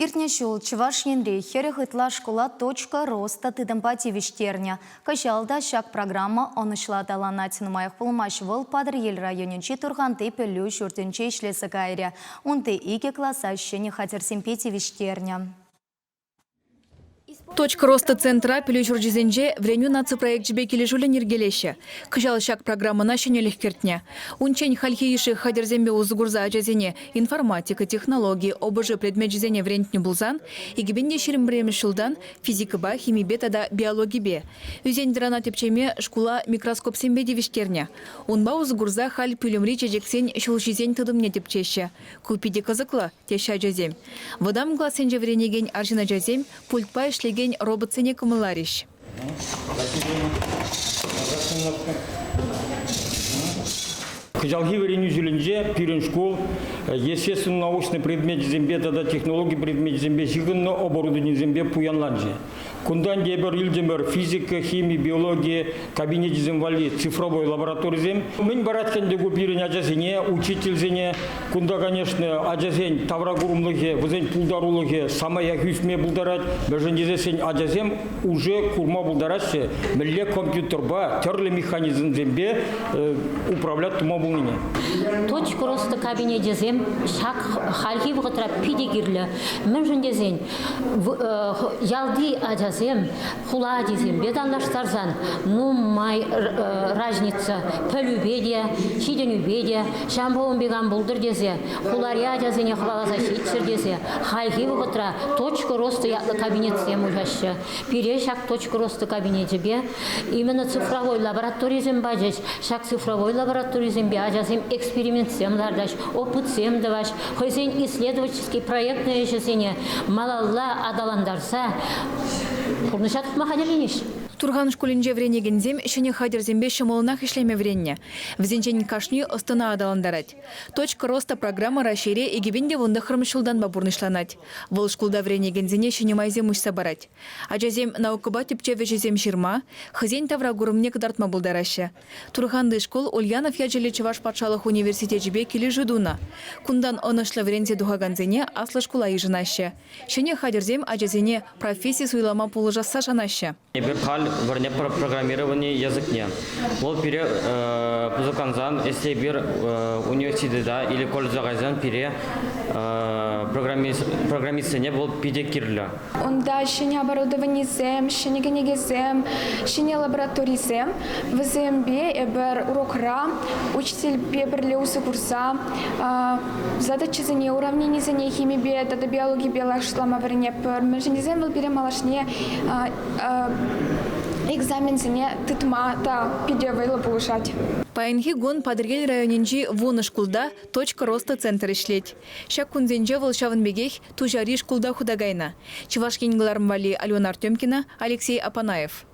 Иртнӗ ҫул Чӑваш Енре 40 ытла шкула Точка роста тытӑмпа тивӗҫтернӗ. Кӑҫал та ҫак программа ӑнӑҫлӑ аталанать. Нумаях пулмасть вӑл Патӑрьел районӗнчи Турханти пӗлӳ ҫуртӗнче ӗҫлесе кайрӗ. Унти икӗ класа ҫӗнӗ хатӗрсемпе тивӗҫтернӗ. Точка роста центра пӗлӳ ҫурчӗсенче вӗренӳ наци проекчӗпе килӗшӳллӗн йӗркелеҫҫӗ. Кӑҫал ҫак программӑна ҫӗнӗлӗх кӗртнӗ. Унччен хальхи йышши хатӗрсемпе усӑ курса ачасене информатика, технологи, ОБЖ предмечӗсене вӗрентнӗ пулсан, 2021 ҫултан физикӑпа, химипе тата биологипе. Ӳсен-тӑрана тӗпчеме шкула микроскопсемпе тивӗҫтернӗ. Унпа усӑ курса халь пӳлӗмри чечексен ҫулҫисен тытӑмне тӗпчеҫҫӗ. Ку питӗ кӑсӑклӑ, теҫҫӗ ачасем. Вӑтам классенче вӗренекен арҫын ачасем пультпа ӗҫлекен роботсене кӑмӑлларӗҫ. Кӑҫалхи вӗренӳ ҫулӗнче пирӗн шкул естественно-научнӑй предмечӗсемпе тата технологи предмечӗсемпе ҫыхӑннӑ оборудованисемпе пуянланчӗ. Кунтан тепӗр илтӗмӗр физика, хими, биологи кабинечӗсем валли цифровой лабораторисем. Мӗн парать ӗнтӗ ку пирӗн ачасене, учительсене? Кунта, конечно, ачасен тавракурӑмлӑхӗ, вӗсен пултарулӑхӗ самаях ӳсме пултарать. Мӗншӗн тесессӗн ачасем уже курма пултараҫҫӗ, мӗнле компьютерпа, тӗрлӗ механизмсемпе управлять тума пулнине. Точка роста кабинечӗсем ҫак хальхи вӑхӑтра питӗ кирлӗ. Мӗншӗн тесен ялти ачасем хула ачисемпе танлаштарсан нумай разница пӗлӳпе те, ҫитӗнӳпе те, ҫавӑнпа ун пек ан пултӑр тесе, хулари ачасене хӑваласа ҫитчӗр тесе хальхи вӑхӑтра точка роста ятлӑ кабинетсем уҫаҫҫӗ. Пире ҫак точка роста кабинечӗпе именно цифровой лабораторисем пачӗҫ. Ҫак цифровой лабораторисемпе ачасем экспериментсем лартаҫ, опытсем тӑваҫ, хӑйсен исследовательский проектный ӗҫӗсене малалла аталантарса пурнӑҫа тухма хатӗрленеҫҫӗ. Турхан шкулӗнче вӗренекенсем ҫӗнӗ хатӗрсемпе ҫӑмӑллӑнах ӗҫлеме вӗреннӗ. Вӗсенчен кашни ӑс-тӑна аталантарать. Точка роста программа Раҫҫейре 2019 ҫултанпа пурнӑҫланать. Вӑл шкулта вӗренекенсене ҫӗнӗ майсем уҫса парать. Ачасем наукӑпа тӗпчев ӗҫӗсем ҫырма, хӑйсен тавракурӑмне кӑтартма пултараҫҫӗ. Турханти шкул Ульянов ячӗллӗ Чӑваш патшалӑх университечӗпе килӗшӳ тунӑ. Кунтан ӑнӑҫлӑ вӗренсе тухакансене аслӑ шкула йышӑнаҫҫӗ. Ҫӗнӗ хатӗрсем ачасене професси суйлама пулӑшасса шанаҫҫӗ. Эпир халь вӗренетпӗр программировани языкне. Вӑл пире пысӑклансан, если эпир университета или колледжа кайсан пире программистсене вӑл питӗ кирлӗ. Унта ҫӗнӗ оборудованисем, ҫӗнӗ кӗнекесем, ҫӗнӗ лабораторисем. Вӗсемпе эпир урокра учительпе пӗрле усӑ курса задачӑсене, уравненисене химипе тата биологипе шутлама вӗренетпӗр. Мӗншӗн тесен вӑл пире малашне экзаменсене тытма та питӗ вӑйлӑ пулӑшать. Паянхи кун Патӑрьел районӗнчи вунӑ шкулта Точка роста центр ӗҫлет. Ҫак кунсенче вӑл ҫавӑн пекех Туҫари шкулта хута кайнӑ. Чӑваш Ен кӑларӑм валли Алена Артемкина, Алексей Апанаев.